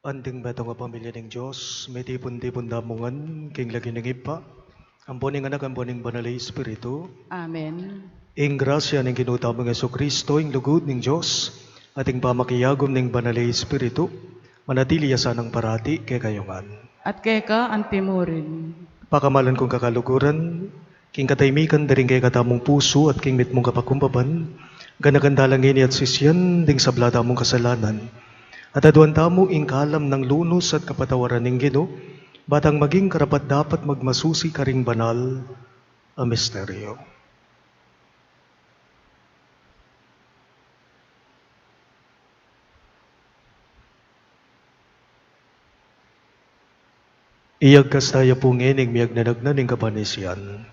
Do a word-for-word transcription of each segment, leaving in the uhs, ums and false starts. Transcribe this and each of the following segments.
Anting metung a pamilya ning Dios, mitipun-tipun tamu ngan king lagyu ning Ibpa, ampo ning Anak, ampo ning Banal a Espiritu. Amen. Ing grasya ning Ginu tamung Jesucristo, ing lugud ning Dios, at ing pamakiyagum ning Banal a Espiritu, manatili ya sanang parati kekayu ngan. At keka antimurin. Pakamalan kung kakaluguran, king katahimikan da ring kekatamung pusu at king mitmung kapakumbaban, ganakan tala ngeni at sisian ding sabla tamung kasalanan. At aduan tamu ing kalam nang lunus at kapatawaran ning Ginu, ba tang maging karapat-dapat magmasusi karing banal a misteryo. Iyagkas taya pu ngeni ing miyagnanagnan ning kapanisian.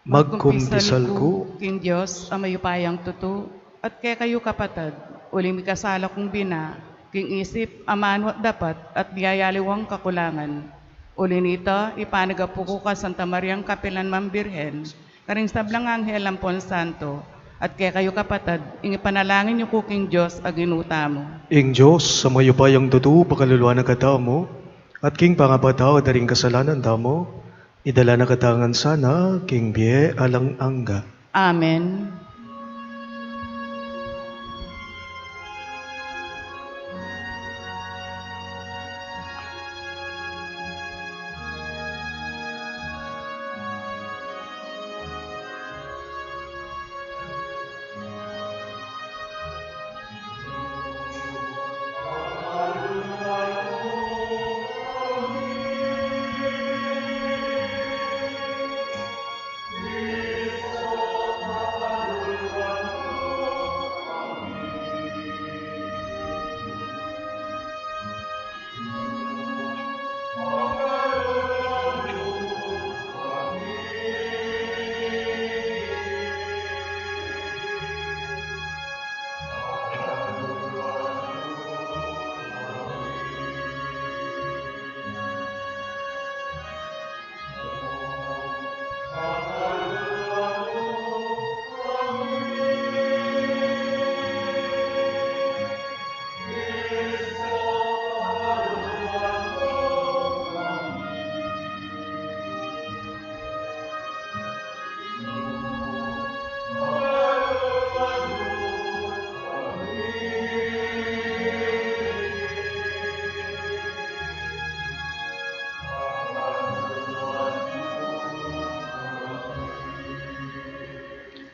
Magkumpisal ku king Dios a mayupayang tutu, at kekayu kapatad, uling mikasala kung bina, king isip, amanu at dapat, at ding aliwang kakulangan. Uli nita, ipanagapu ku ka Santa Mariang kapilan mang Birhen, karing sablang anghel ampon santo, at kekayu kapatad, ing ipanalangin yu ku king Dios a Ginu tamu. Ing Dios a mayupayang tutu pakaluluan na katamu, at king pangapatawad da ring kasalanan tamu, idala na katamu ngan sana king bie alang angga. Amen.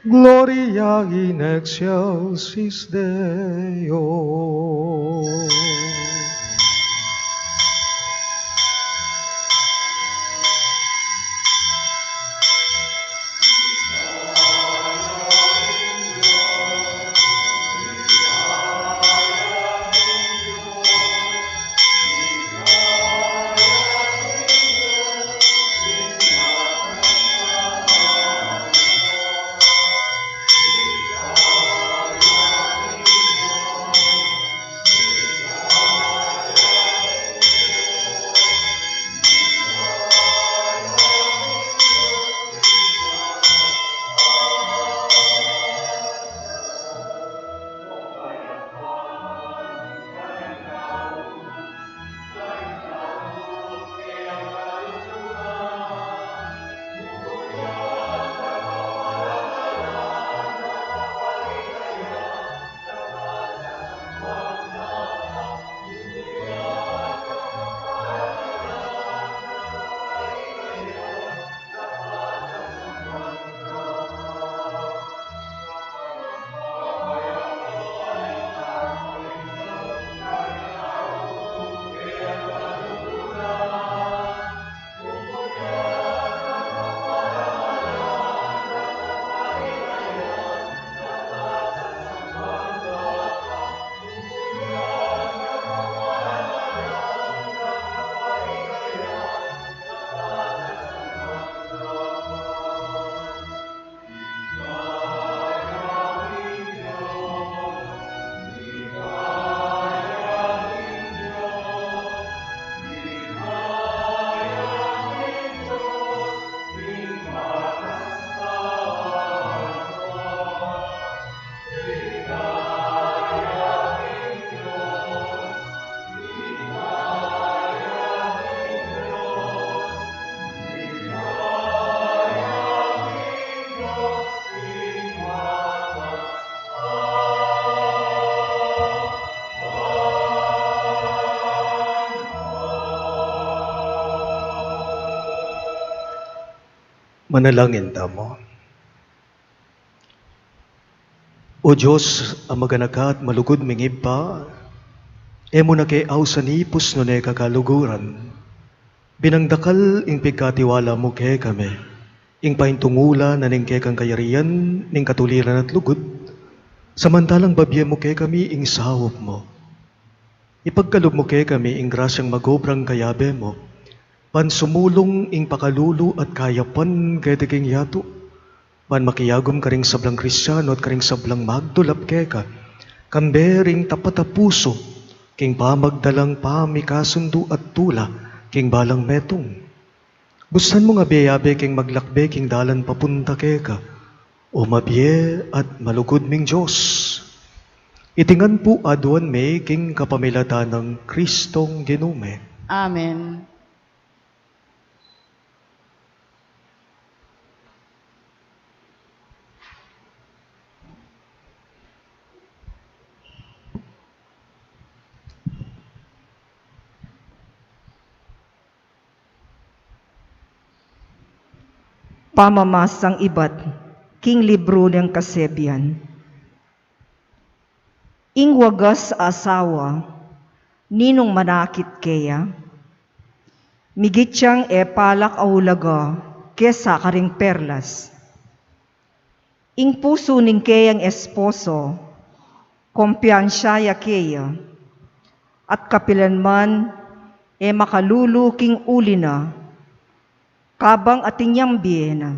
Gloria in excelsis Deo. Manalangin tamu. O Dios, a maganaka at malugud ming Ibpa, e mu na ke ausan ipus nune kakaluguran. Binang dakal ing pigkatiwala mu kekami, ing paintungula na ning kekang kayarian ning katuliran at lugud, samantalang babie mu kekami ing saup mu. Ipagkalub mu kekami ing grasyang magobrang kayabe mu, ban sumulung ing pakalulu at kayapan keti king yatu, ban makiagum karing sablang Kristiano at karing sablang magdulap keka, kambe ring tapat a pusu, king pamagdalang pamikasundu at tula, king balang metung. Bustan mung abe-abe king maglakbe king dalan papunta keka, o mabie at malugud ming Dios. Iti ngan pu aduan mi king kapamilatan nang Kristong Ginu mi. Amen. Pamamasang ibat king libru nang Kasebian. Ing wagas a asawa, ninung manakit keya? Migit yang e palak a ulaga kesa karing perlas. Ing pusu ning keyang esposo, kumpiyansa ya keya, at kapilan man e makalulu king uli na, kabang atin yang bie na.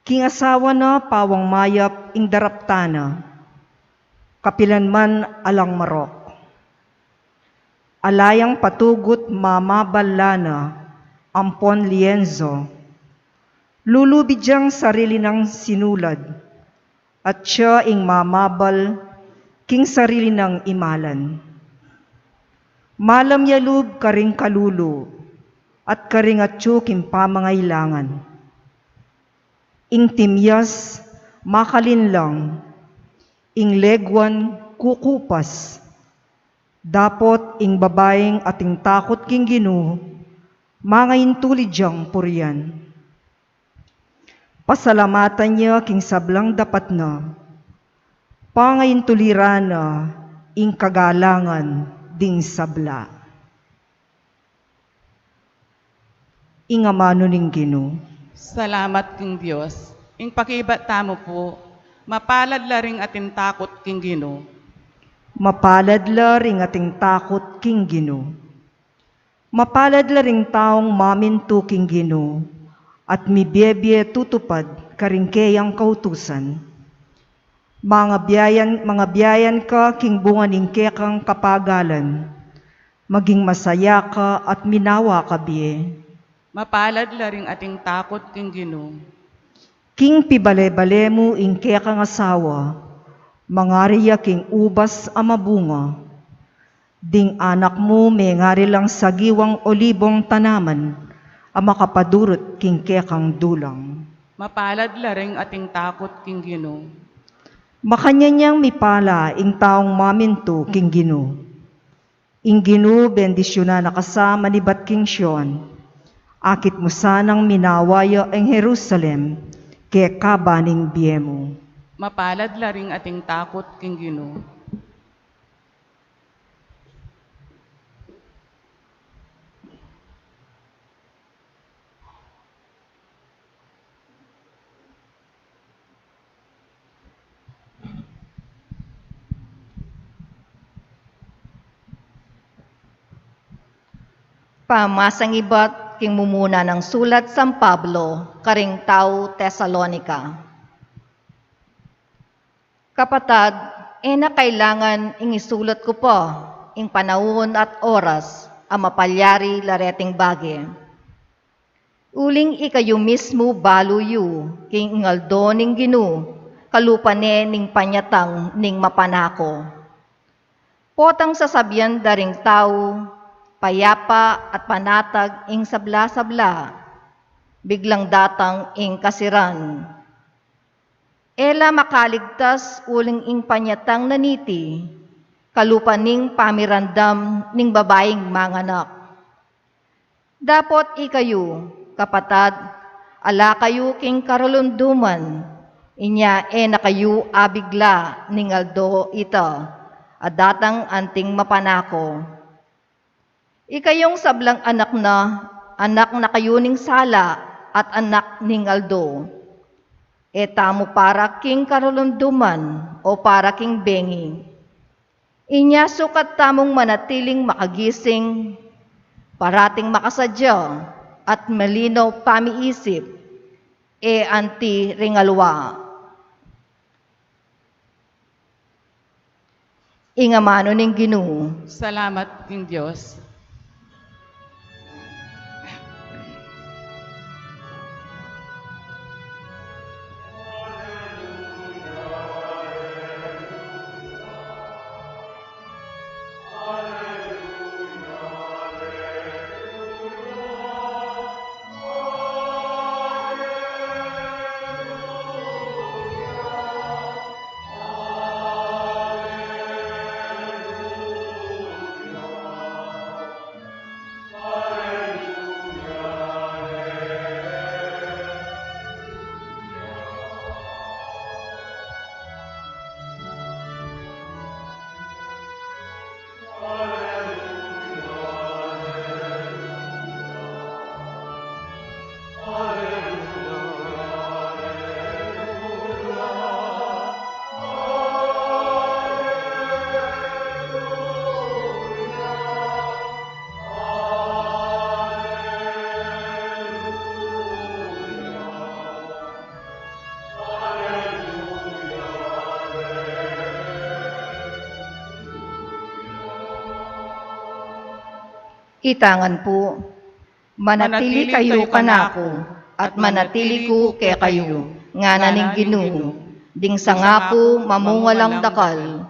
King asawa na pawang mayap ing daraptan na, kapilan man alang marok. Ala yang patugut mamabal lana ampon lienzo. Lulubid yang sarili nang sinulad, at siya ing mamabal king sarili nang imalan. Malam ya lub karing kalulu, at karing atyu king pamangailangan. Ing timyas makalinlang, ing leguan kukupas. Dapot ing babaing ating takut king Ginu, mangaintulid yang purian. Pasalamatan ya king sablang dapat na, pangaintuliran na ing kagalangan ding sabla. Ing amanu ning Ginu. Salamat king Dios. Ing pakibat tamu pu, mapalad la ring ating takut king Ginu. Mapalad la ring ating takut king Ginu. Mapalad la ring taung mamintu king Ginu, at mibie-bie tutupad karing keyang kautusan. Mangabiayan, mangabiayan ka king bunga ning kekang kapagalan. Maging masaya ka at minawa ka bie. Mapalad la ring ating takut king Ginu. King pibale-bale mu ing kekang asawa, mangari ya king ubas a mabunga. Ding anak mu mengari lang sagiwang olibong tanaman a makapadurut king kekang dulang. Mapalad la ring ating takut king Ginu. Makanyan yang mipala ing taung mamintu king Ginu. Ing Ginu bendisyunan na ka sa manibat king Sion. Akit mu sanang minawa ya ing Jerusalem kekaba ning bie mu. Mapalad la ring ating takut king Ginu. Pamasang ibat king mumuna nang sulat San Pablo karing tau Tesalonica. Kapatad, e na kailangan ing isulat ku pa ing panaun at oras a mapalyari la reting bage. Uling ikayu mismu balu yu king ing aldo ning Ginu, kalupa ne ning panyatang ning mapanako. Potang sasabian da ring tau, payapa at panatag ing sabla-sabla, biglang datang ing kasiran. E la makaligtas uling ing panyatang na niti, kalupa ning pamiramdam ning babaing manganak. Dapot ikayu, kapatad, Ala kayu king karulunduman, inya e na kayu abigla ning aldo ita, a datang anting mapanako. Ikayung sablang anak na, anak na kayu ning sala at anak ning aldo. E tamu para king karulunduman o para king bengi. Inya sukat tamung manatiling makagising, parating makasadya, at malinaw pamiisip, e anti ring alwa. Ing amanu ning Ginu. Salamat king Dios. Ita ngan pu, manatili kayu kanaku, at manatili ku kekayu, ngana ning Ginu, ding sanga ku mamunga lang dakal.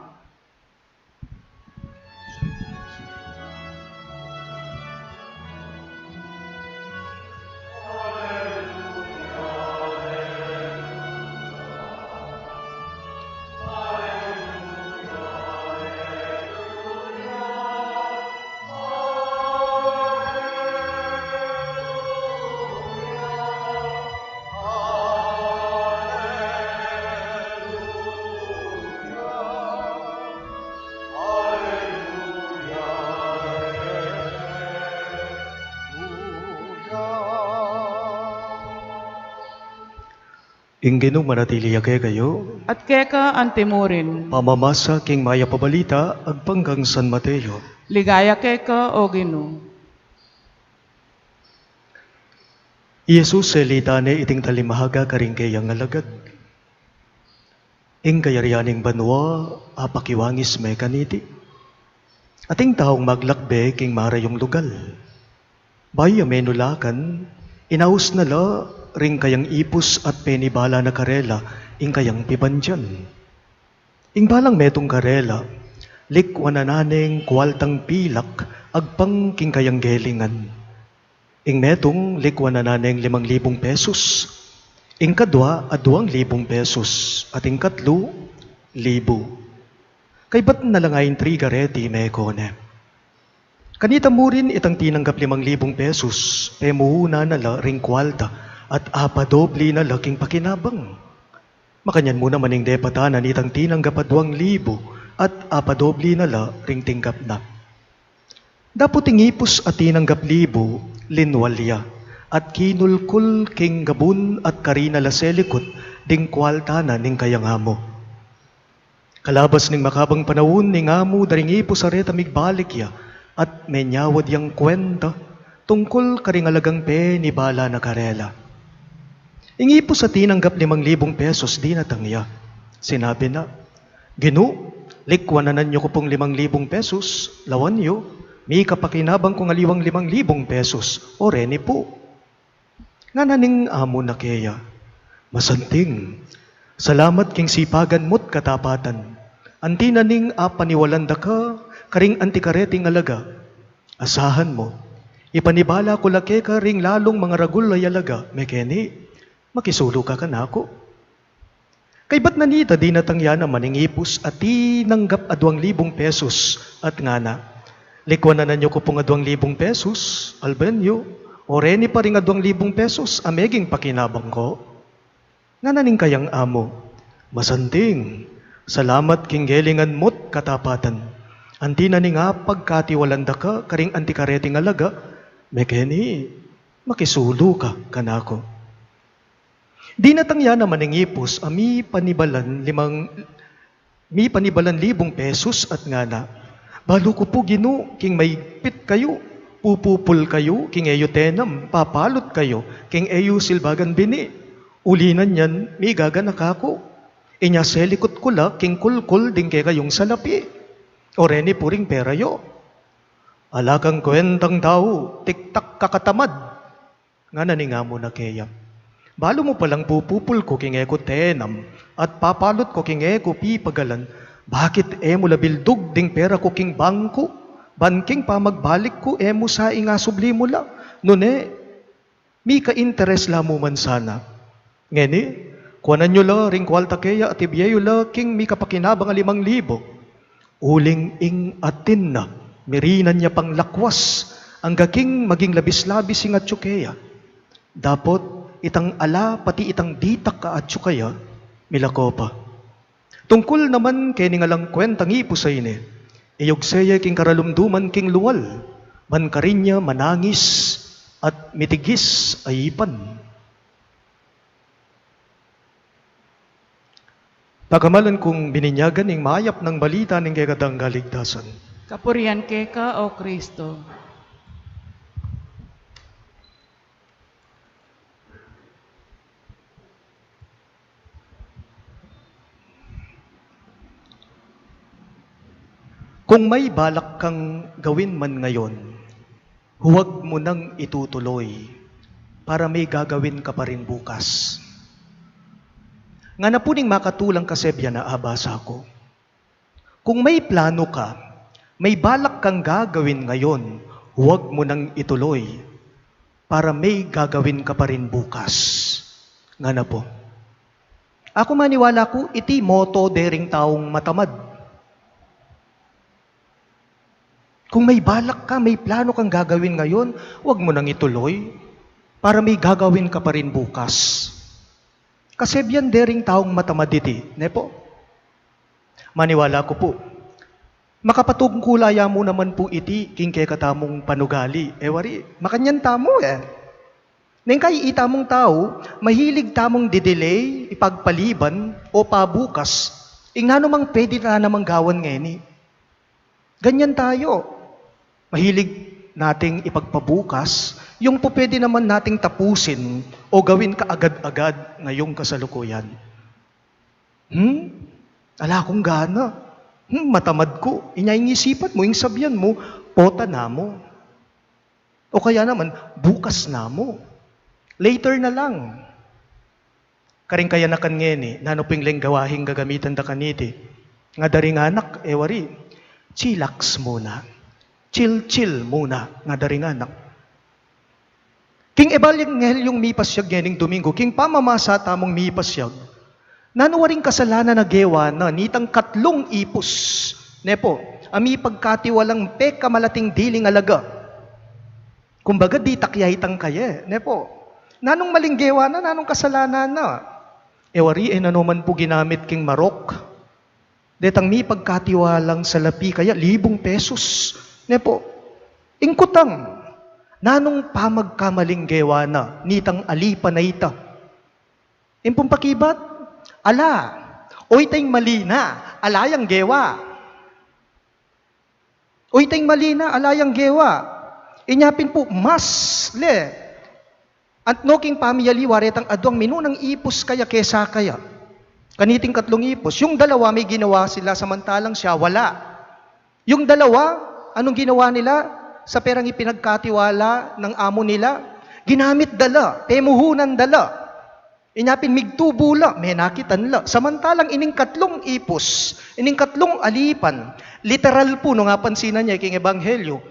Ing Ginu manatili ya kekayu. At keka antimurin. Pamamasa king Mayap a Balita agpang kang San Mateo. Ligaya keka, O Ginu. I Jesus selita ne iting talimahaga karing keyang alagad. Ing kayarian ning banua apakiwangis me kaniti. Ating taung maglakbe king marayung lugal. Bayu ya menulakan, inaus na la ring kayang ipus at penibala na karela ing kayang pibandian. Ing balang metung karela, likwanan na neng kualtang pilak agpang king kayang gelingan. Ing metung, likwanan na neng limang libung pesus. Ing kadwa, aduang libung pesus. At ing katlu, libu. Kaybat na la nga ing triga reti, meko ne. Kanita mu rin itang tinanggap limang libung pesus, pemuhunan na la ring kualta, at apadobli na la king pakinabang. Makanyan mu naman ing depatan a nitang tinanggap aduang libu, at apadobli na la ring tinggap na. Dapot ing ipus a tinanggap libu, linwal ya, at kinulkul king gabun at karina la selikut ding kualta na ning kayang amu. Kalabas ning makabang panaun, ing amu da ring ipus a reta migbalik ya, at menyawad yang kuenta tungkul karing alagang penibala na karela. Ing ipus a tinanggap limang libung pesus dinatang ya. Sinabi na, "Ginu, likwanan yu ku pung limang libung pesus, lawan yu, mika pakinabang kung aliwang limang libung pesus, o reni pu." Ngana ning amu na keya, "Masanting, salamat king sipagan mu't katapatan. Anti na ning apaniwalan da ka karing anti kareting alaga. Asahan mu, ipanibala ku la keka ring lalung mangaragul a alaga, mekeni, makisulu ka kanaku." Kaybat na nita, dinatang ya naman ing ipus a tinanggap aduang libung pesus, at ngana, "Likwanan yu ku pung aduang libung pesus, alben yu, O reni pa ring aduang libung pesos a meging pakinabang ko? Ngana ning kayang amu, masanting, salamat king gelingan mu't katapatan. Anti na ning apagkatiwalan da ka karing anti kareting alaga, mekeni, makisulu ka kanaku. Dinatang ya naman ing ipus a mipanibalan limang, mipanibalan libung pesos at ngana, balu ku pu Ginu, king maigpit kayu, pupupul kayu king e yu tenam, papalut kayu king e yu silbagan bini. Uli na niyan, migaganaka ku. Inya selikut ku la king kulkul ding kekayung salapi. O reni pu ring pera yu. Ala kang kuentang tau, tiktak ka katamad. Ngana ning amu na keya, balu mu palang pupupul ku king e ku tenam at papalut ku king e ku pipagalan, bakit e mu la bildug ding pera ku king bangku? Ban king pamagbalik ku e mu sa ingasubli mu la. Nune, mika-interes la mu man sana. Ngeni, kuanan yu la ring kualta keya at ibie yu la king mikapakinabang a limang libu. Uling ing atin na, mirinan ya pang lakwas, angga king maging labis-labis ing atyu keya. Dapot itang ala pati itang ditak a atyu keya, milako pa. Tungkul naman kening alang kuentang ipus a ini, iyugse ya king karalumduman king lual, ban karin ya manangis at mitigis a ipan. Pakamalan kung bininyagan ing mayap nang balita ning kekatang kaligtasan. Kapurian keka, O Kristo. Kung may balak kang gawin man ngayon, huwag mo nang itutuloy para may gagawin ka pa rin bukas. Ngana pu ning makatulang kasebian a abasa ku. Kung may plano ka, may balak kang gagawin ngayon, huwag mo nang ituloy para may gagawin ka pa rin bukas. Ngana pu. Aku maniwala ku, iti motto de ring taung matamad. Kung may balak ka, may plano kang gagawin ngayon, huwag mo nang ituloy para may gagawin ka pa rin bukas. Kasebian de ring taung matamad iti, ne pu? Maniwala ku pu, makapatungkul ya mu naman pu iti king kekatamung panugali, e wari, makanyan tamu e. Neng kai itamung tau, mahilig tamung didelay, ipagpaliban, o pabukas, ing nanu mang pwede ta namang gawan ngeni. Ganyan tayo. Mahilig nating ipagpabukas yung pupwede naman nating tapusin o gawin kaagad-agad ngayong kasalukuyan. Hmm? Ala kung gana. Hmm, matamad ku. Inya ing isipan mu, ing sabian mu, pota na mu. O kaya naman, bukas na mu. Later na lang. Karing kayanakan ngeni, nanu pin ing lenggwaheng gagamitan da kaniti? Ngada ring anak, e wari, chillax muna. Chill-chill muna, ngada ring anak. King ebanghelyu mipasiag ngening Domingo, king pamamasa tamung mipasiag, nanu waring kasalanan a gewa na nitang katlung ipus, ne pu, a mipagkatiwalang pekamalating diling alaga. Kumbaga, ditak ya itang kaye, ne pu. Nanung maling gewa na, nanung kasalanan na? E wari, e nanu man pu ginamit king marok. Detang mipagkatiwalang salapi kaya libung pesos, ne pu. Ing kutang, nanung pamagkamaling gewa na nitang alipan a ita? Ing pung pakibat, ala. O ita ing mali na, ala yang gewa. O ita ing mali na, ala yang gewa. Inya pin pu, mas le. Antimo king pamiyaliwa retang aduang minunang ipus kaya kesa kaya? Kaniting katlung ipus, yung dalawa may ginawa sila samantalang siya wala. Yung dalawa, anong ginawa nila? Sa perang ipinagkatiwala ng amo nila, ginamit da la, pemuhunan da la. Inya pin migtubu la, menakitan la. Samantalang ining katlung ipus, ining katlung alipan, literal pu, nung apansinan ye king ebanghelyu,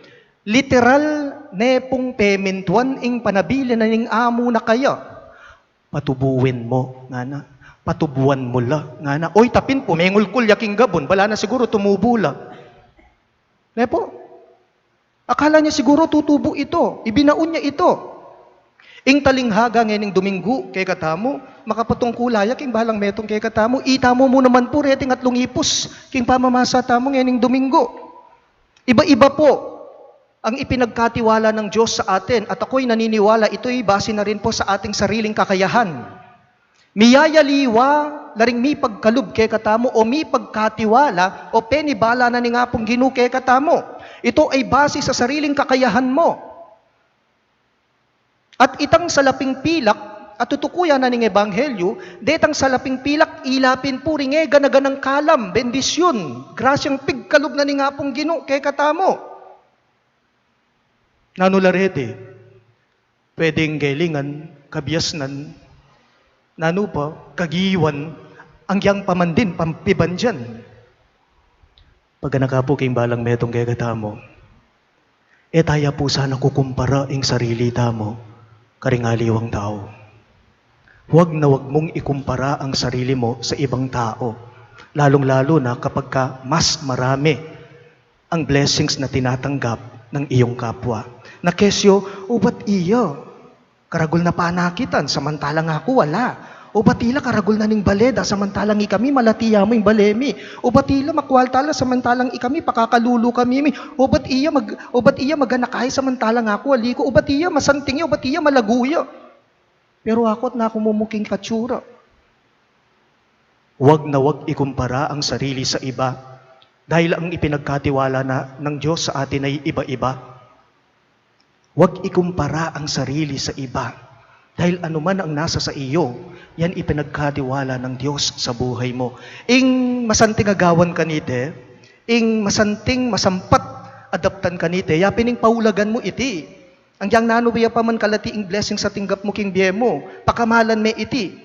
literal ne pung pemintuan ing panabilin na ning amu na kaya. Patubuin mu, ngana. Patubuan mu la, ngana. Oy, ita pin pu, mengulkul ya king gabun, bala na siguru tumubu la. Ne pu? Akala niya siguro tutubo ito, ibinaon niya ito. Ing talinghaga ngening Dominggu kekatamu, makapatungkul ya king balang metung kekatamu. Itamu mu naman pu reting atlung ipus king pamamasa tamu ngening Dominggu. Iba-iba po ang ipinagkatiwala ng Diyos sa atin, at ako'y naniniwala ito'y base na rin po sa ating sariling kakayahan. Miyayaliwa la ring mipagkalub kekatamu o mipagkatiwala o penibala na ning Apung Ginu kekatamu. Ito ay base sa sariling kakayahan mo. At itang salaping pilak, at tutukuyan na ning ebanghelyo, detang salaping pilak, ila pin pu ring e gana-ganang kalam, bendisyun, grasyang pigkalub na ning Apung Ginu kekatamu. Nanu la reti? Pwedeng gelingan, kabiasnan, nanu pa, kagiwan, anggiyang pamandin, pampibandian. Paganaka pu king balang metung kekatamu, e taya pu sana kukumpara ing sarili tamu karing aliwang tau. Huwag na huwag mung ikumpara ang sarili mo sa ibang tao, lalung-lalu na kapag ka mas marami ang blessings na tinatanggap ng iyong kapwa. Na kesyo, "O, ba't iya karagul na panakitan, samantalang aku wala? O, ba't ila karagul na ning bale da, samantalang ikami malati ya mu ing bale mi? O, ba't ila makwalta la, samantalang ikami pakakalulu kami mi? O, ba't iya mag-, o, ba't iya maganaka ya, samantalang aku ali ku? O, ba't iya masanting ya, o, ba't iya malagu ya? Pero aku, atin aku mumuking katsura." Huwag na huwag ikumpara ang sarili sa iba, dahil ang ipinagkatiwala na ng Diyos sa atin ay iba-iba. Huwag ikumpara ang sarili sa iba, dahil anuman ang nasa sa iyo, yan ipinagkatiwala ng Diyos sa buhay mo. Ing masanting agawan kanite, ing masanting masampat adaptan kanite, ya pin ing paulagan mu iti. Anggiyang nanu ya pa man kalati ing blessings a tinggap mu king bie mu, pakamalan me iti.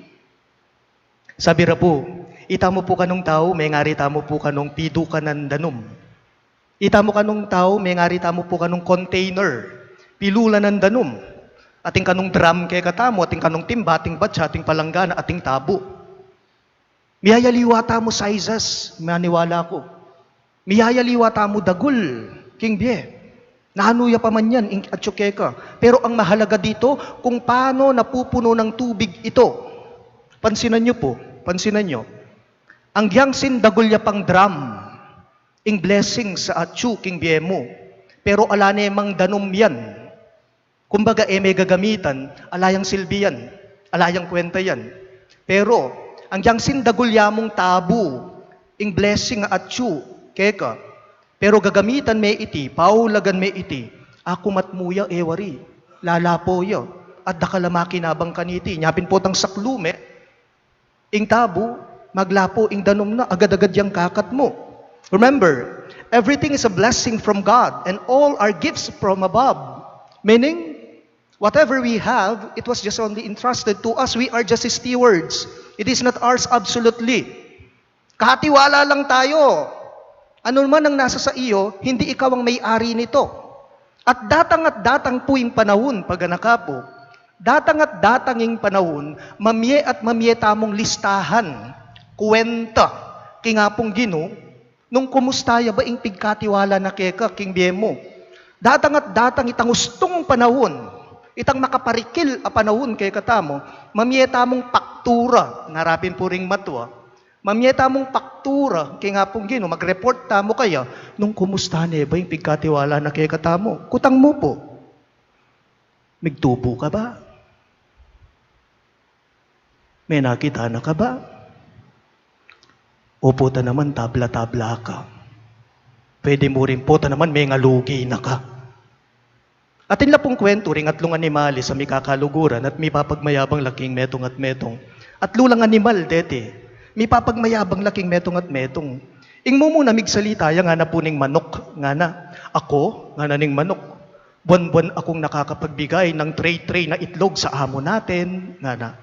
Sabi ra pu, itamu pu kanung tau, mengari tamu pu kanung pidukanan danum. Itamu kanung tau, mengari tamu pu kanung container, pilulanan danum. Atin kanung drum kekatamu, atin kanung timba, atin batya, atin palanggana, atin tabu. Miyayaliwa tamu sizes, maniwala ku. Miyayaliwa tamu dagul king bie. Nanu ya pa man yan, ing atyu keka. Pero ang mahalaga dito, kung paano napupuno ng tubig ito. Pansinan yu pu, pansinan yu. Anggiyang sindagul ya pang drum, ing blessing sa atyu king bie mu. Pero ala ne mang danum yan. Kumbaga, e me gagamitan, ala yang silbi yan, ala yang kwenta yan. Pero, anggiyang sindagul ya mung tabu, ing blessing a atyu keka. Pero gagamitan me iti, paulagan me iti, aku matmu ya, e wari, lalapo ya, at dakal a makinabang kaniti. Nya pin potang saklu me, ing tabu, maglapo ing danum na, agad-agad yang kakatmu. Remember, everything is a blessing from God, and all are gifts from above. Meaning, whatever we have, it was just only entrusted to us. We are just stewards. It is not ours absolutely. Katiwala lang tayo. Ano man ang nasa sa iyo, hindi ikaw ang may-ari nito. At datang at datang pu ing panahun, paganaka pu, datang at datang ing panahun, mamie at mamie tamung listahan, kwenta, king Apung Ginu, nung kumusta ya ba ing pigkatiwala na keka king bie mu. Datang at datang itang ustung panahun, itang makaparikil a panahun kekatamu, mamie tamung paktura, ngara pin pu ring matwa, mamie tamung paktura king Apung Ginu, mag-report tamu kaya, nung kumusta ne ba ing pigkatiwala na kekatamu. Kutang mu pu, migtubu ka ba? Menakit na ka ba? O pota naman, tabla-tabla ka. Pwede mu rin, pota naman, mengalugi na ka. Atin la pung kwentu ring atlung animalis a mikakaluguran at mipapagmayabang la king metung at metung. Atlu lang animal deti, mipapagmayabang la king metung at metung. Ing mumuna migsalita ya, ngana pu ning manok, ngana, "Ako," ngana ning manok, "buwan-buwan akung nakakapagbigay ng tray-tray na itlog sa amo natin," ngana.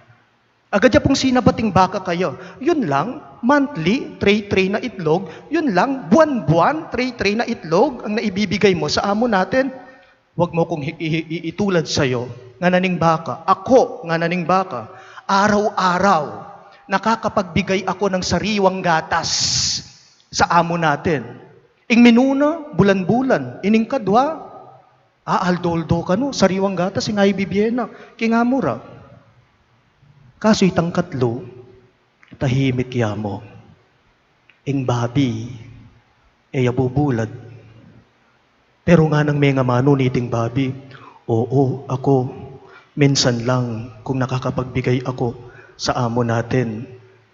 Agad ya pung sinabat ing baka kaya, "Yun lang, monthly, tray-tray na itlog, yun lang, buwan-buwan, tray-tray na itlog ang naibibigay mo sa amo natin? Wag mo kong hi-, i-, i-, itulad sa'yo," ngana ning baka. "Ako," ngana ning baka, "araw-araw, nakakapagbigay ako ng sariwang gatas sa amo natin. Ing minuna, bulan-bulan, ining kadwa, Aaldo-aldo kanu, sariwang gatas ing aibibie na, king amu ra. Kaso itang katlu, tahimik ya mu. Ing babi, e ya bubulad. Pero nganang mengamanu niting babi, "Oo, ako, minsan lang kung nakakapagbigay ako sa amo natin.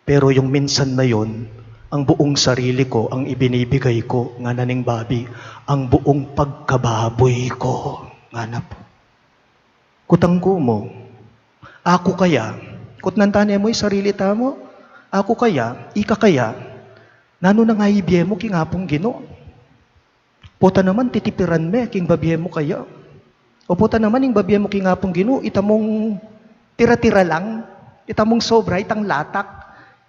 Pero yung minsan na yon, ang buong sarili ko ang ibinibigay ko," ngana ning babi, "ang buong pagkababoy ko." Ngana pu. Kutang ku mu, aku kaya, kutnan ta ne mu ing sarili tamu, aku kaya, ika kaya, nanu nang aibie mu king Apung Ginu? Pota naman titipiran me king babie mu kaya. O pota naman ing babie mu king Apung Ginu, ita mung tira-tira lang, ita mung sobra, itang latak,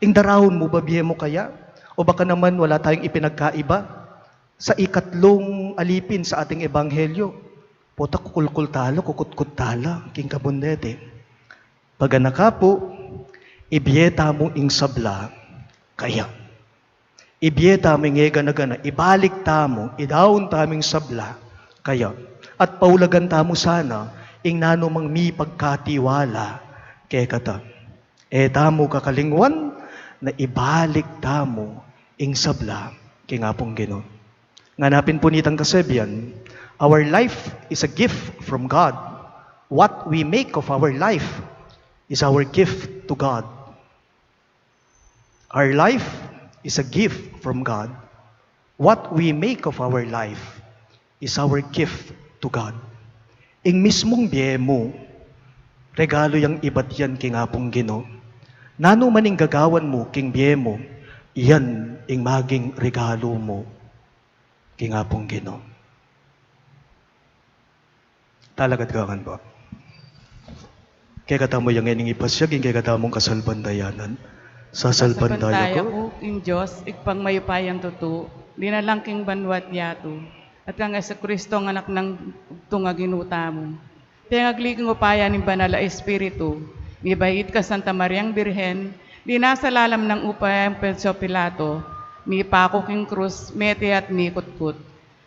ing daraun mu, babie mu kaya. O baka naman wala tayong ipinagkaiba sa ikatlung alipin sa ating ebanghelyo. Pota kukulkul tala, kukutkut tala, king kabunete. Paganaka pu, ibie tamu ing sabla kaya. Ibie tamu ing e gana-gana, ibalik tamu, idaun tamu ing sabla kaya. At paulagan tamu sana ing nanumang mipagkatiwala kekata. E tamu kakalingwan na ibalik tamu ing sabla king Apung Ginu. Ngana pin pu nitang kasebian, our life is a gift from God. What we make of our life is our gift to God. Our life is a gift from God. What we make of our life is our gift to God. Ing mismung bie mu, regalo yang ibat yan king Apung Ginu. Nanu man ing gagawan mu king bie mu, yan ing maging regalo mu king Apung Ginu. Talakad ka ngan pu. Kekatamu yang ngening ipasyag ing kekatamung kasalpantayanan. Sasalpantaya ku king Dios, Ibpang mayupayang tutu, linalang king banua't yatu, at kang Jesucristo, ing Anak nang bugtung a Ginu tamu. Pengagli king upaya ning Banal a Espiritu, mibait kang Santa Mariang Birhen, dinasa lalam ning upayang Poncio Pilato, mipaku king krus, mete at mikutkut.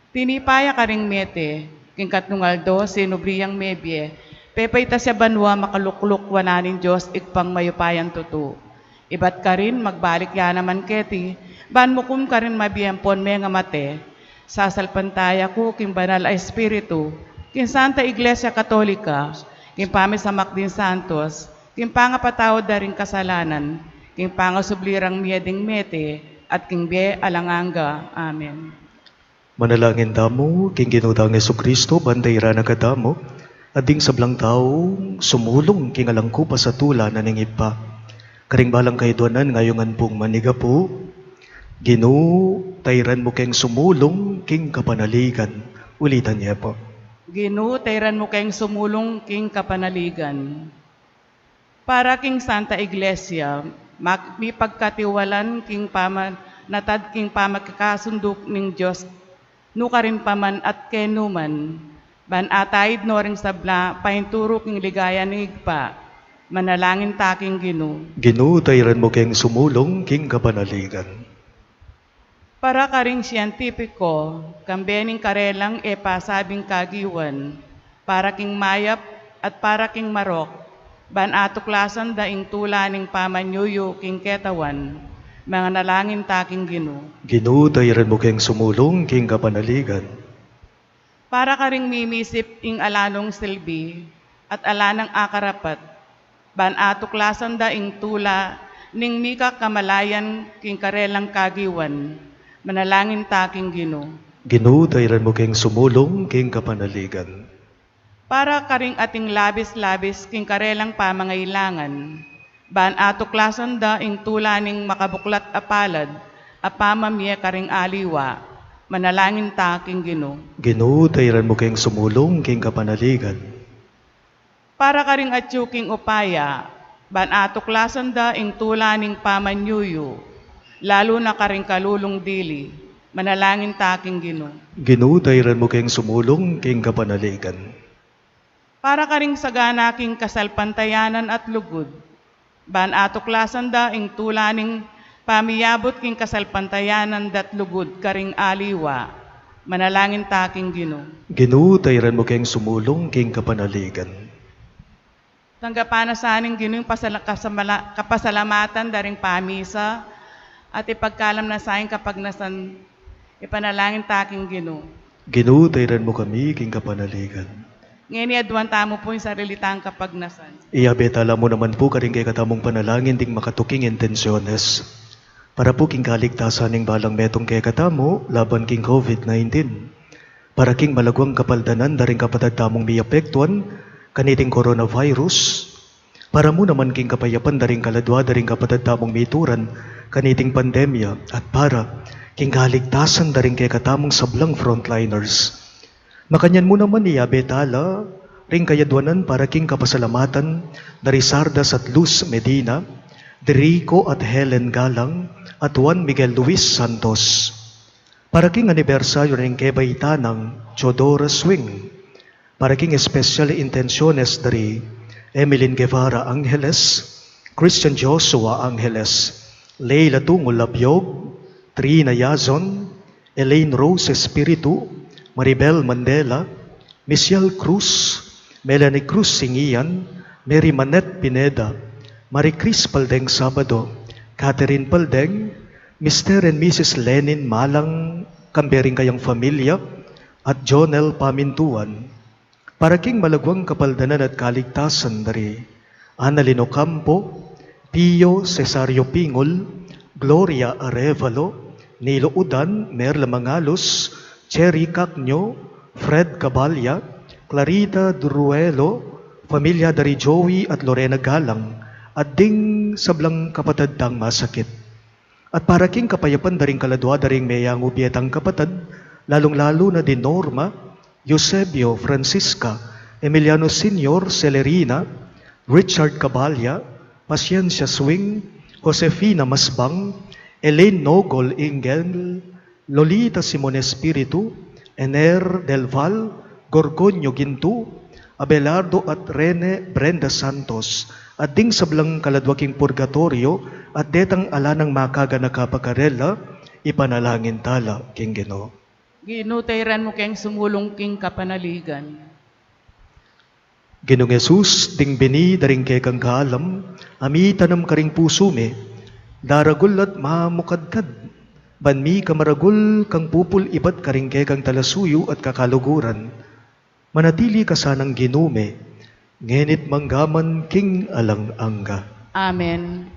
Tinipa ya karing mete, king katlung aldo sinubli yang mebie, pepaitas ya banua, makalukluk wanan ning Dios Ibpang mayupayang tutu. Ibat karin magbalik ya naman keti, ban mukum karing mabie ampon mengamate. Sasalpantaya ku king Banal a Espiritu, king Santa Iglesia Katolika, king pamisamak ding santos, king pangapatawad da ring kasalanan, king pangasubli rang mie ding mete, at king bie alang angga. Amen. Manalangin tamu king Ginu tang Jesucristo, ban tairan na katamu at ding sablang taung sumulung king alang kupas a tula na ning Ibpa. Karing balang kayadwanan, ngayungan pung manigapu. Ginu, tairan mu keng sumulung king kapanaligan. Ulitan ye pu. Ginu, tairan mu keng sumulung king kapanaligan. Para king Santa Iglesia, mak-, mipagkatiwalan king pamanatad king pamakikasunduk ning Dios, nukarin pa man at kenu man, ban ataid no ring sabla painturu king ligaya ning Ibpa. Manalangin ta king Ginu. Ginu, tairan mu keng sumulung king kapanaligan. Para karing sientipiko, kambe ning karelang e pasabing kagiwan, para king mayap at para king marok, ban atuklasan da ing tula ning pamanyuyu king ketawan, manalangin ta king Ginu. Ginu, tairan mu keng sumulung king kapanaligan. Para karing mimisip ing alanung silbi at alanang akarapat, ban atuklasan da ing tula ning mika kamalayan king karelang kagiwan, manalangin ta king Ginu. Ginu, tairan mu keng sumulung king kapanaligan. Para karing ating labis-labis king karelang pamangailangan, ban atuklasan da ing tula ning makabuklat a palad a pamamie karing aliwa, manalangin ta king Ginu. Ginu, tairan mu keng sumulung king kapanaligan. Para karing atyu king upaya, ban atuklasan da ing tula ning pamanyuyu, lalu na karing kalulung dili, manalangin ta king Ginu. Ginu, tairan mu keng sumulung king kapanaligan. Para karing sagana king kasalpantayanan at lugud, ban atuklasan da ing tula ning pamiyabut king kasalpantayanan dat lugud karing aliwa, Manalangin ta king Ginu. Ginu, tairan mu keng sumulung king kapanaligan. Tanggapan na sa ning Ginu ing pasala-, kasamala-, kapasalamatan da ring pamisa, at ipagkalam na sa ing kapagnasan, ipanalangin ta king Ginu. Ginu, tairan mu kami king kapanaligan. Ngeni aduan tamu pu ing sarili tang kapagnasan. Iyabe tala mu naman pu karing kekatamung panalangin ding makatuking intensiones. Para pu king kaligtasan ning balang metung kekatamu laban king covid nineteen. Para king malaguang kapaldanan da ring kapatad tamung miapektuan kaniting coronavirus. Para mu naman king kapayapan da ring kaladua da ring kapatad tamung mituran kaniting pandemya, at para king kaligtasan da ring kekatamung sablang frontliners. Makanyan mu naman iyabe tala ring kayaduanan para king kapasalamatan da ri Sardas at Luz Medina, di Rico at Helen Galang, at Juan Miguel Luis Santos. Para king anibersaryu ning kebaitan nang Teodora Swing. Para king espesyal intensiones da ri Emeline Guevara Angeles, Christian Joshua Angeles, Leila Tungul Labiog, Trina Yazon, Elaine Rose Espiritu, Maribel Mandela, Michelle Cruz, Melanie Cruz Singian, Mary Manette Pineda, Marie Chris Paldeng Sabado, Catherine Paldeng, Mister and Missus Lenin Malang, kambe ring kayang familia, at Jonel Pamintuan. Para king malaguang kapaldanan at kaligtasan da ri Annalyn Ocampo, Pio Cesario Pingol, Gloria Arevalo, Nilo Udan, Merla Mangalos, Cherry Cacño, Fred Cabalya, Clarita Duruelo, familia da ri Joey at Lorena Galang, at ding sablang kapatad tang masakit. At para king kapayapan da ring kaladua da ring meyangu bie tang kapatad, lalung-lalu na di Norma, Eusebio, Francisca, Emiliano Senior, Celerina, Richard Cabalya, Paciencia Swing, Josefina Masbang, Elaine Nogol Ingel, Lolita Simon Espiritu, Ener Del Val, Gorgonio Gintu, Abelardo at Rene Brenda Santos, at ding sablang kaladua king purgatorio, at detang ala nang makaganaka pa karela, ipanalangin tala king Ginu. Ginu, tairan mu keng sumulung king kapanaligan. Ginung Jesus, ding bini da ring kekang kaalam, a mitanam karing pusu mi, daragul at mamukadkad, ban mika maragul kang pupul ibat karing kekang talasuyu at kakaluguran. Manatili ka sanang Ginu mi, ngeni't manggaman king alang angga. Amen.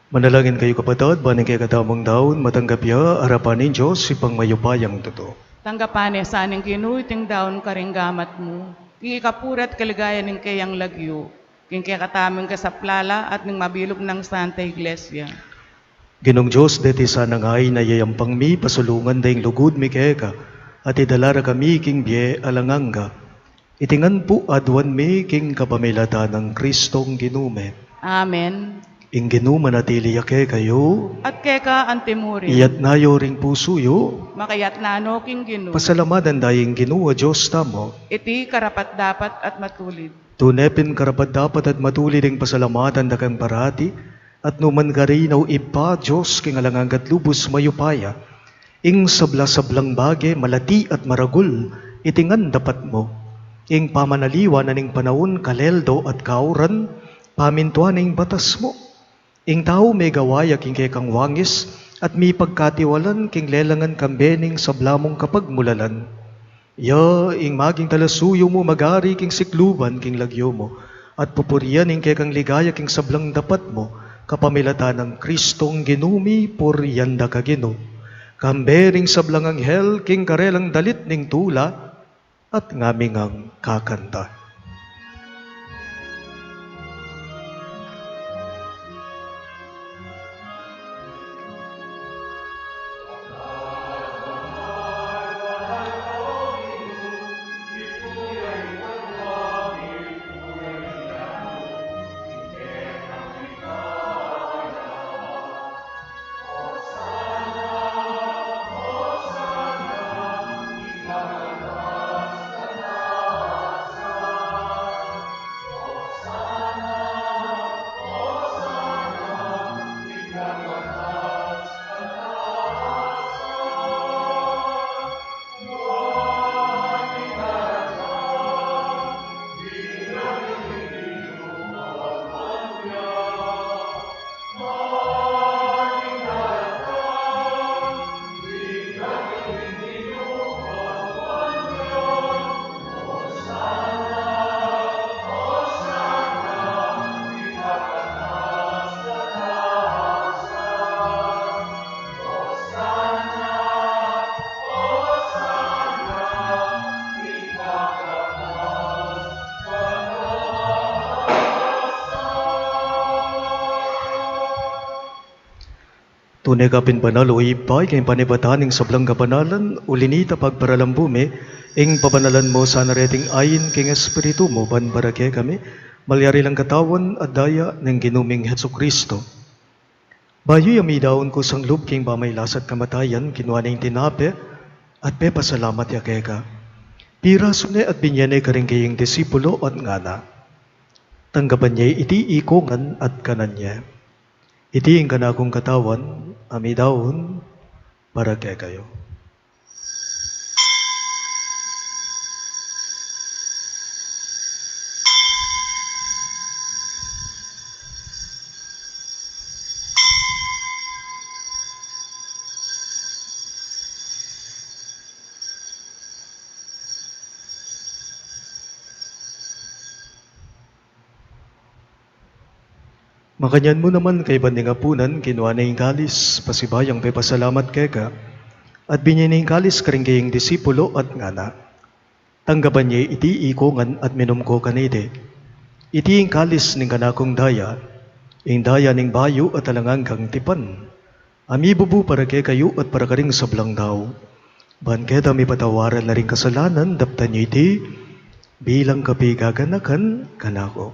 Manalangin kayu, kapatad, ban ing kekatamung daun matanggap ya arapan ning Dios, Ibpang mayupayang tutu. Tanggapan ne sa ning Ginu iting daun karing gamat mu, king ikapuri at kaligayan ning keyang lagyu, king kekatamung kasaplalan at ning mabilug nang Santa Iglesia. Ginung Dios, deti sana ngan ing yayampang mi, pasulungan da ing lugud mi keka, at idala ra kami king bie alang angga. Iti ngan pu aduan mi king kapamilatan nang Kristong Ginu mi. Amen. Ing Ginu manatili ya kekayu. At keka antimurin. Iyatna yu ring pusu yu. Makayatna no king Ginu. Pasalamatan da ing Ginu a Dios tamu. Iti karapat-dapat at matulid. Tune pin karapat-dapat at matulid ing pasalamatan da kang parati, at nukarin man karin, o Ibpa, Dios king alang angga at lubus mayupaya. Ing sabla-sablang bage, malati at maragul, iti ngan dapat mu. Ing pamanaliwan na ning panaun, kaleldo at kauran, pamintuan na ning batas mu. Ing tau megawa ya king kekang wangis, at mipagkatiwalan king lelangan kambe ning sabla mung kapagmulalan. Ya ing maging talasuyu mu, magari king sikluban king lagyu mu, at pupurian ing kekang ligaya king sablang dapat mu, kapamilatan nang Kristong Ginu mi. Purian da ka Ginu, kambe ring sablang anghel king karelang dalit ning tula, at ngami ngang kakanta. Tune ka pin banal, o Ibpa, ika ing panibatan ning sablang kabanalan, uli na nita pagparalan mu mi ing pabanalan mu sana reting ain king Espiritu mu, ban para kekami malyari lang katawan at daya ning Ginu ming Jesucristo. Bayu ya midaun kusang lub king pamagkasakit at kamatayan, kinua ne ing tinape, at pepasalamat ya keka. Pirasu ne at binye ne karing kayang disipulo at ngana: Tanggapan ye iti ikongan at kanan ye. Iti ing kanakung katawan, a midaun para kekayu. Makanyan mu naman, kaybat ning apunan, kinua ne ing kalis, pasibayung pepasalamat keka, at binye ne ing kalis karing kayang disipulo at ngana: Tanggapan ye iti ikongan at minum ko kaniti. Iti ing kalis ning kanakung daya, ing daya ning bayu at alang anggang tipan, a mibubu para kekayu at para karing sablang tau, ban keta mipatawaran la ring kasalanan. Daptan yu iti bilang kapigaganakan kanaku.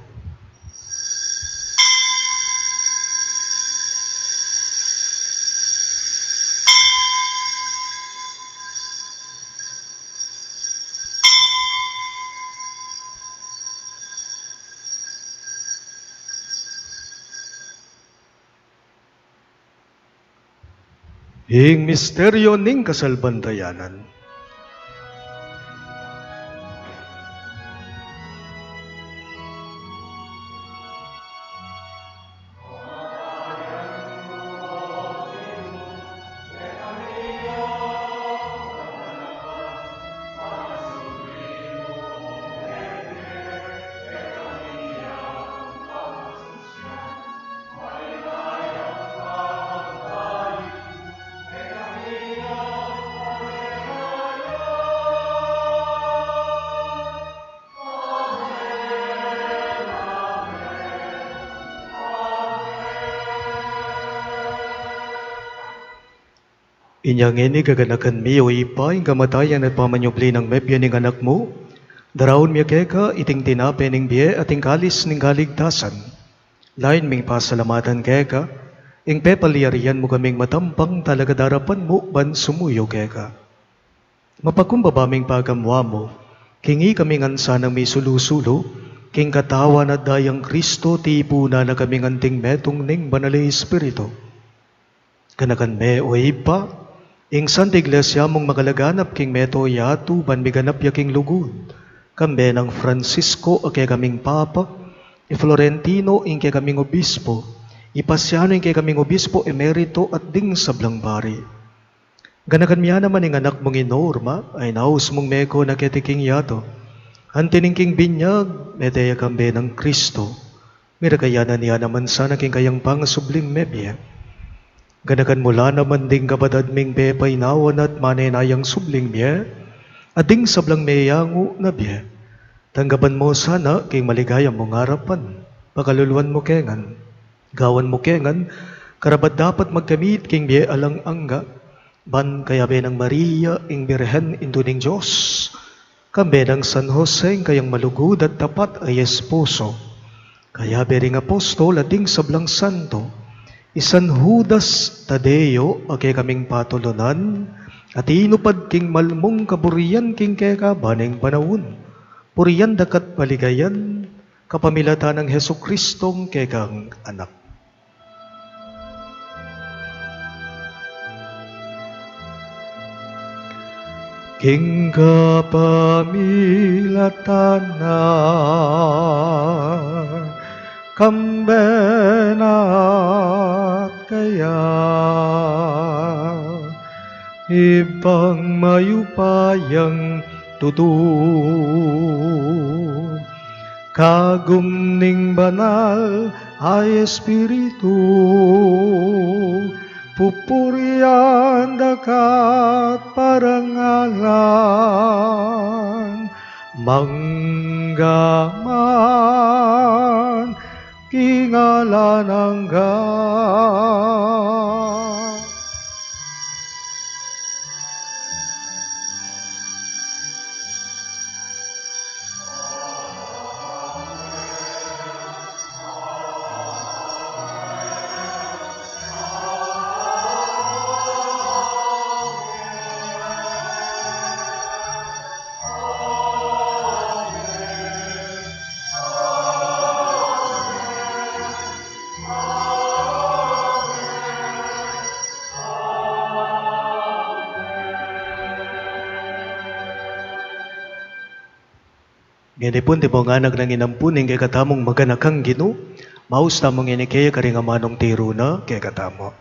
Ing misteryo ning kasalpantayanan. Inya ngeni, gaganakan mi, o Ibpa, ing kamatayan at pamanyubli nang mebie ning Anak mu, daraun mi keka iting tinape ning bie at ing kalis ning kaligtasan. Lain ming pasalamatan keka ing pepalyarian mu kaming matampang talakad king arapan mu ban sumuyu keka. Mapakumbaba ming pagamuan mu king ikami ngan sanang misulu-sulu king katawan at dayang Kristo, tipunan na kaming anting metung ning Banal a Espiritu. Ganakan me, o Ibpa, ing Santa Iglesia mung makalaganap king mabilug a yatu ban miganap ya king lugud, kambe nang Francisco a kekaming Papa, i Florentino ing kekaming Obispo, i Pasiano ing kekaming Obispo Emerito at ding sablang pari. Ganakan mu ya naman ing anak mung i Norma, a inaus mung meko na keti king yatu. Anti ning king binyag, mete ya kambe nang Kristo. Mirakayanan ya naman sana king kayang pangasubling mebie. Ganakan mu la naman ding kapatad ming pepainawa na at manenayang subling mie, at ding sablang meyangu na bie. Tanggapan mu sana king maligaya mung arapan, pakaluluan mu ke ngan. Gawan mu ke ngan karapat-dapat magkamit king bie alang angga, ban kayabe nang Maria, ing Birhen, Indu ning Dios, kambe nang San Jose, ing kayang malugud at tapat a esposo, kayabe ring apostol at ding sablang santo, i San Judas Tadeo a kekaming patulunan, a tinupad king malmung kaburian king keka ban ing panaun. Purian da ka at paligayan, kapamilatan nang Jesucristong kekang Anak. King kapamilatan na, kambe na at keya, Ibpang mayupayang tutu, kagum ning Banal a Espiritu, pupurian da ka at parangalan, mangga man king alang angga. Ngeni pu, anti mung anak nang inampun ning kekatamung maganakang Ginu, maus tamu ngeni kaya karing amanung tiru na kekatamu.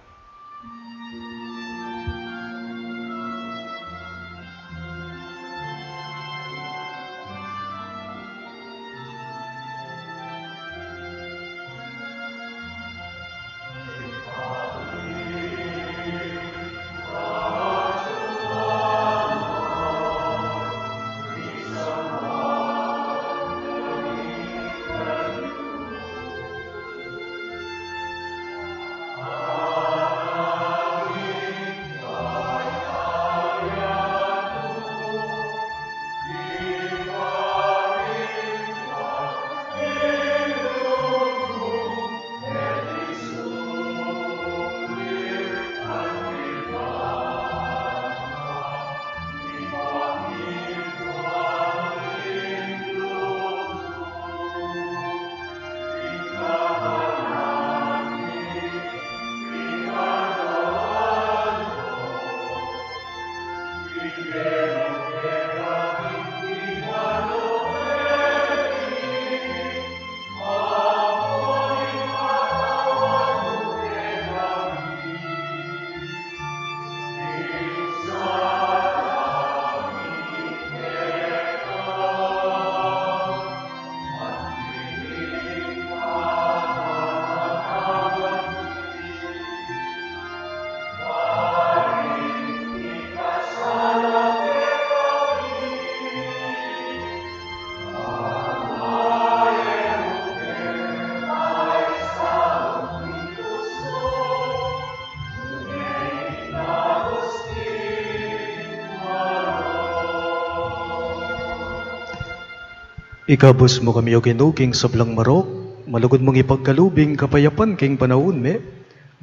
Ikabus mu kami, O Ginu, king sablang marok, malugud mung ipagkalub ing kapayapan king panaun mi,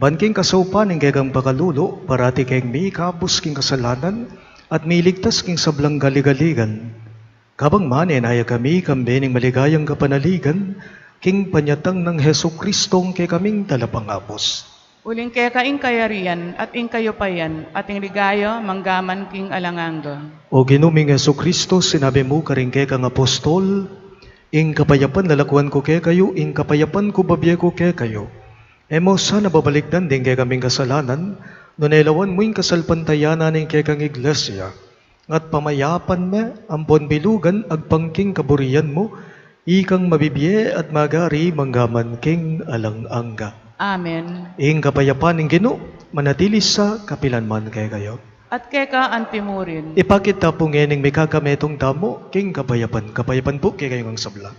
ban king kasaupan ning kekang pakalulu, parati keng mikabus king kasalanan, at miligtas king sablang kaligaligan. Kabang manenaya kami, kambe ning maligayang kapanaligan, king panyatang nang Jesucristo, kekaming talapangabus. Uling keka ing kayarian, at ing kayupayan, at ing ligaya, manggaman king alang angga. O Ginu ming Jesucristo, sinabi mu karing kekang apostol, ing kapayapan lalakuan ku kekayu, ing kapayapan ku babie ku kekayu. E mu sana babalikdan ding kekaming kasalanan, nune lawan mu ing kasalpantayanan ning kekang iglesia. At pamayapan me, ampon bilugan agpang king kaburian mu, ikang mabibie at magari manggaman king alang angga. Amen. Ing kapayapan ning Ginu, manatili sa kapilan man kekayu. At keka anti mu rin. Ipakit ta pu ngening mikakametung tamu, king kapayapan, kapayapan pu kekayu ngan sabla.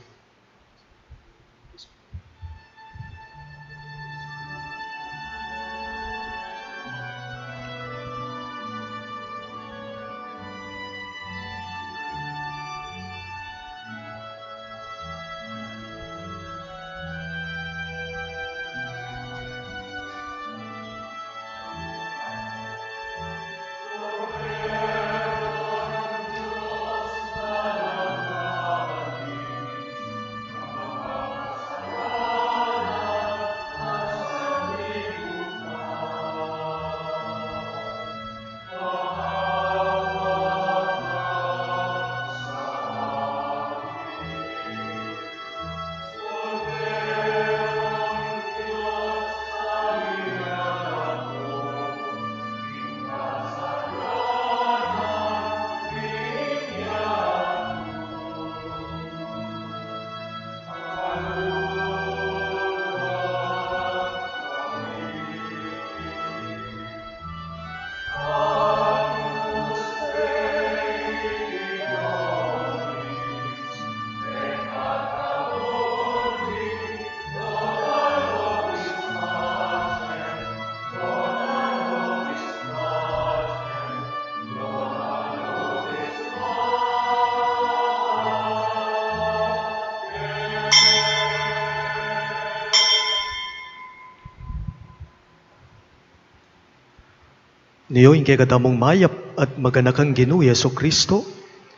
Nio ing kekatamung mayap at maganakang Ginu Jesucristo,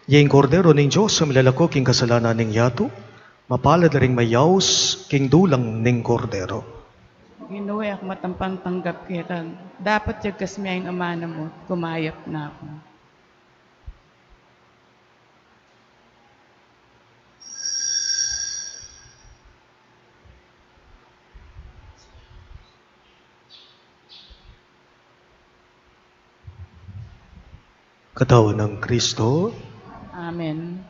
ya ing Kordero ning Dios a milalako king kasalanan ning yatu, mapalad la ring mayaus king dulang ning Kordero. Ginu, e aku matampang tanggap keka, dapot yagkas me ing amanu mu, kumayap na ku. Katawan nang Kristo. Amen.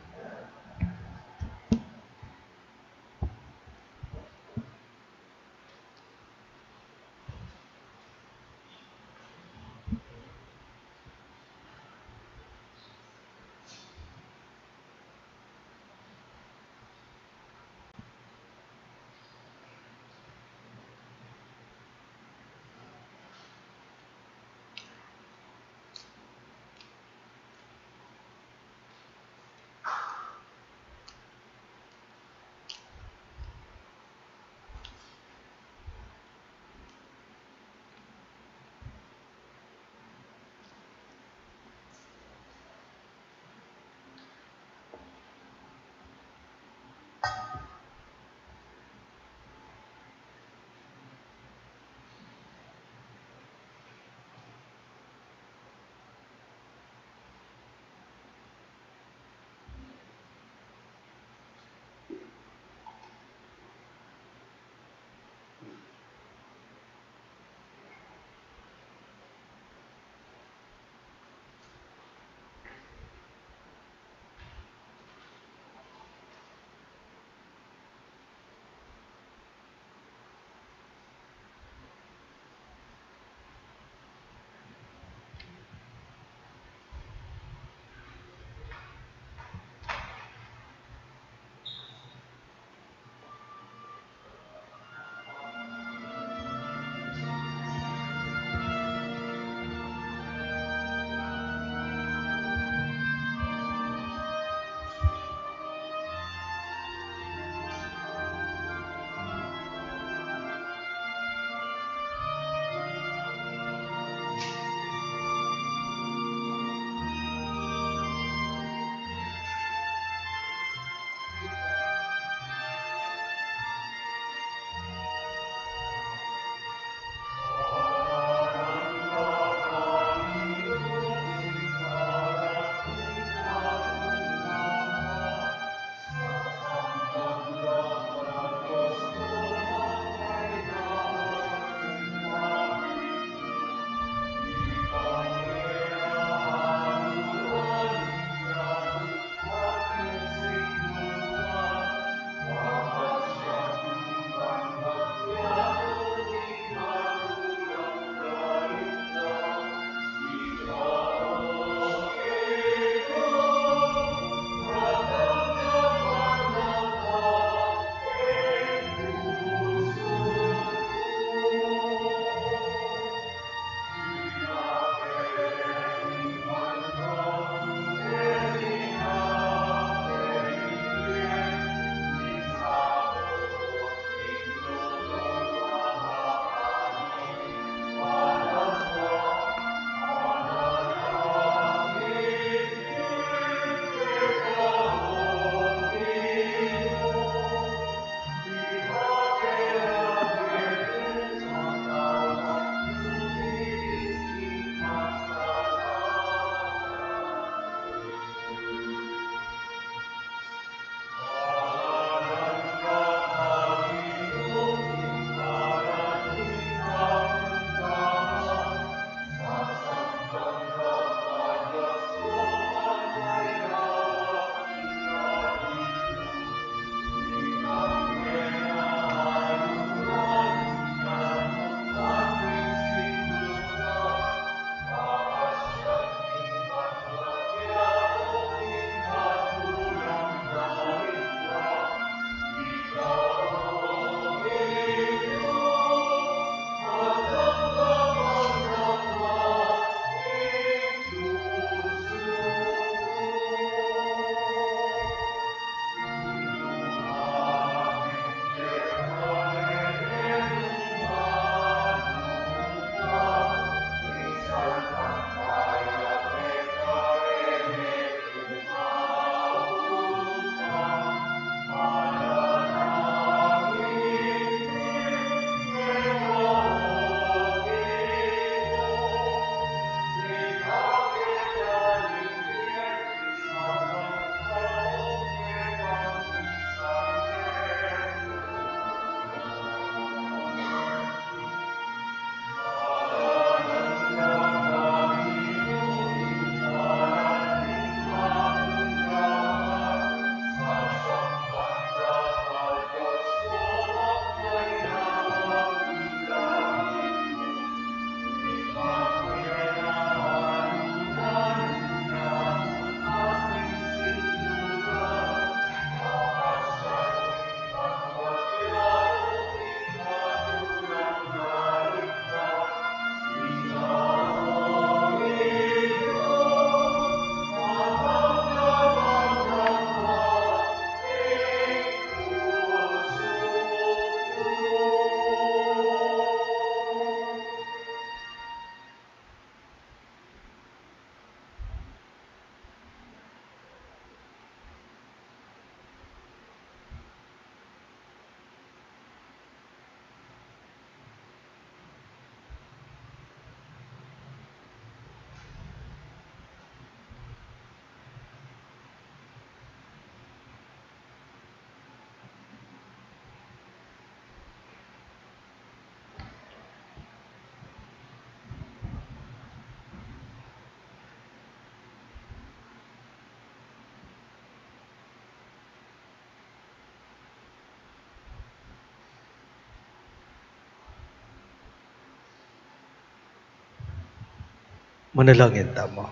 Manalangin tamu.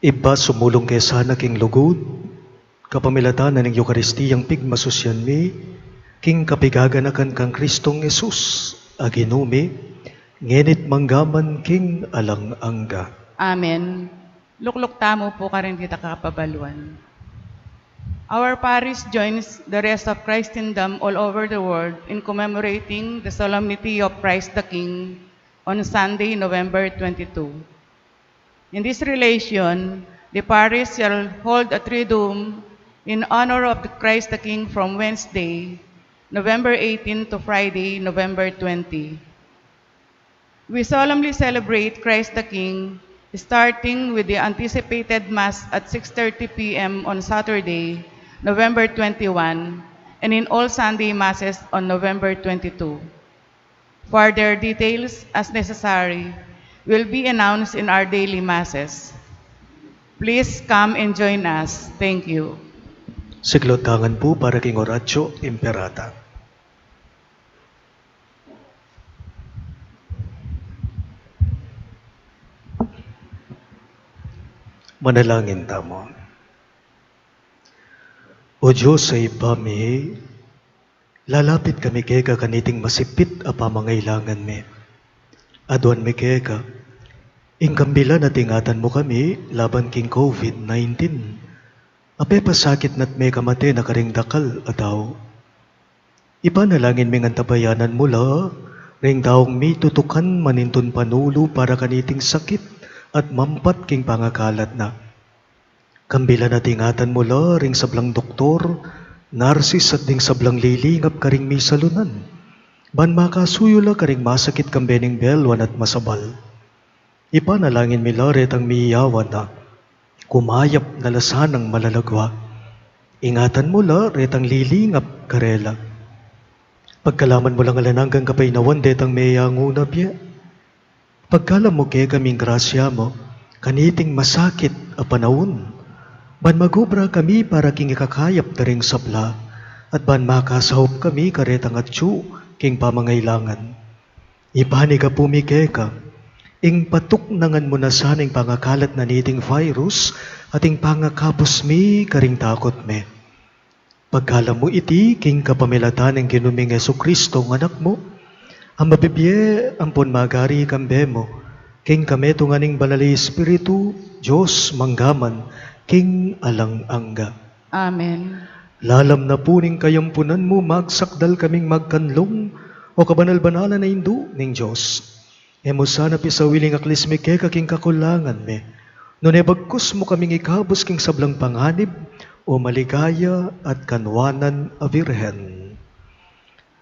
Ibpa, sumulung ke sana king lugud, kapamilatan na ning Eukaristiyang pigmasusyan mi, king kapigaganakan kang Kristong Jesus, a Ginu mi, ngeni't manggaman king alang angga. Amen. Lukluk tamu pu karing dita kapabaluan. Our parish joins the rest of Christendom all over the world in commemorating the solemnity of Christ the King on Sunday, November twenty-two. In this relation, the parish shall hold a Triduum in honor of the Christ the King from Wednesday, November eighteen, to Friday, November twenty. We solemnly celebrate Christ the King, starting with the anticipated Mass at six thirty p m on Saturday, November twenty-one, and in all Sunday Masses on November twenty-two. Further details, as necessary, will be announced in our daily Masses. Please come and join us. Thank you. Siklaud tana pu para king Oratio Imperata. Manalangin tamu. O Dios a Ibpa mi, lalapit kami keka kaniting masipit a pamangailangan mi. Aduan mi keka, ing kambilan a ingatan mu kami laban king COVID nineteen, a pepasakit na't mekamate na karing dakal a tau. Ipanalangin ming antabayanan mu la ring taung mitutukan manintun panulu para kaniting sakit at mampat king pangakalat na. Kambilan at ingatan mu la ring sablang doktor, narsis at ding sablang lilingap karing misalunan, ban makasuyu la karing masakit kambe ning belwan at masabal. Ipanalangin mi la retang miyawan na, kumayap na la sanang malalagwa. Ingatan mu la retang lilingap karela. Pagkalaman mu lang alang anggang kapaynawan detang meyangu na bie. Pagkalam mu kekami ing grasya mu kaniting masakit a panaun, ban magobra kami para king ikakayap da ring sabla, at ban makasaup kami karetang atyu king pamangailangan. Ipanyawad mi keka ing patuknangan mu na sana ing pangakalat na niting virus at ing pangakabus mi karing takut mi. Pagkalam mu iti king kapamilatan ning Ginu ming Jesucristo, ing Anak mu, a mabibie ampon magari kambe mu, king kametungan ning Banal a Espiritu, Dios mangga man king alang angga. Amen. Lalam na pu ning kayampunan mu, magsakdal kaming magkanlung, o kabanal-banalan a Indu ning Dios. E mu sana pisawili ing aklis mi keka king kakulangan mi, nune bagkus mu kaming ikabus king sablang panganib, o maligaya at kanwanan a Virgen.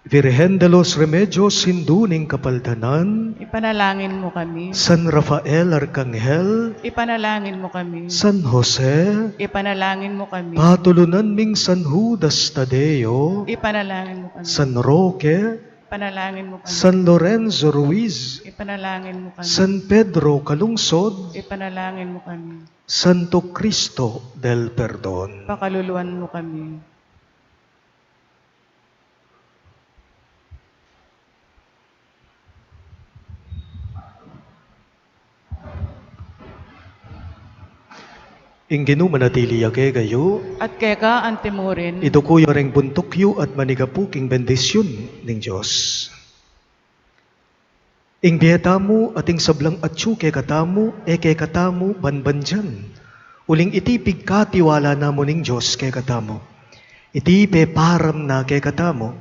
Virgen de los Remedios, Indu ning Kapaldanan. Ipanalangin mu kami. San Rafael Arkanghel. Ipanalangin mu kami. San Jose. Ipanalangin mu kami. Patulunan ming San Judas Tadeo. Ipanalangin mu kami. San Roque. Ipanalangin mu kami. San Lorenzo Ruiz. Ipanalangin mu kami. San Pedro Calungsod. Ipanalangin mu kami. Santo Cristo del Perdon. Pakaluluan mu kami. Ing Ginu manatili ya kekayu. At keka antimurin. Iduku yu ring buntuk yu at manigapu king bendisyun ning Dios. Ing bie tamu at ing sablang atyu kekatamu, e kekatamu banbandian, uling iti pigkatiwala na mu ning Dios kekatamu. Iti peparam na kekatamu,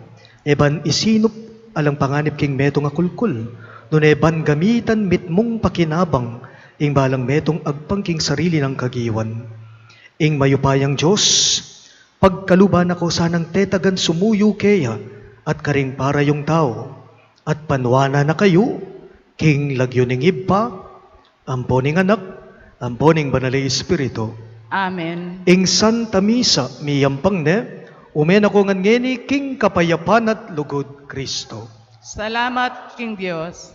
e ban isinup alang panganib king metung a kulkul, nune ban gamitan mitmung pakinabang ing balang metung agpang king sarili nang kagiwan. Ing mayupayang Dios, pagkaluban na ko sanang tetagan sumuyu keya at karing parayung tau, at panuanan na kayu king lagyu ning Ibpa, ampo ning Anak, ampo ning Banal a Espiritu. Amen. Ing Santa Misa miyampang ne, ume na ko ngan ngeni king kapayapan at lugud Kristo. Salamat king Dios.